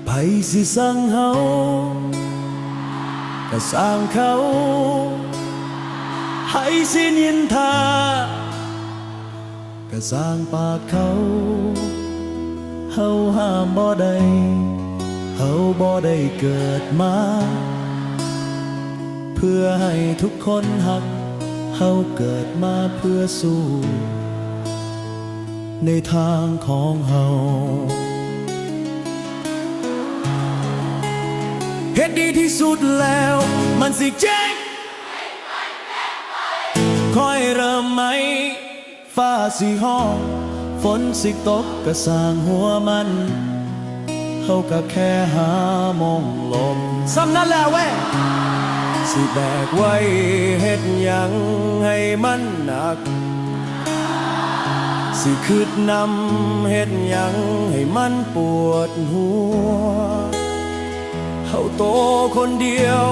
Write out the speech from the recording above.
ໃຜຊິຊັງເຮົາ ກະຊ່າງເຂົາ ໃຜຊິນິນທາ ກະຊ່າງປາກເຂົາ ເຮົາຫ້າມບໍ່ໄດ້ ເຮົາບໍ່ໄດ້ເກີດມາ ເພື່ອໃຫ້ທຸກຄົນຮັກ ເຮົາເກີດມາເພື່ອສູ້ ໃນທາງຂອງເຮົາ ເຮັດດີທີ່ສຸດແລ້ວ ມັນຊິເຈັບ ຄ່ອຍເລີ່ມໃໝ່ ຟ້າຊິຮ້ອງ ຝົນຊິຕົກກະຊ່າງຫົວມັນ ເຮົາກະແຄ່ຫາໝ່ອງຫຼົບ ສ່ຳນັ້ນແຫຼະເວີຍ ຊິແບກໄວ້ເຮັດຫຍັງໃຫ້ມັນໜັກ ຊິຄຶດນຳເຮັດຫຍັງໃຫ້ມັນປວດຫົວ ເຮົາໂຕຄົນດຽວ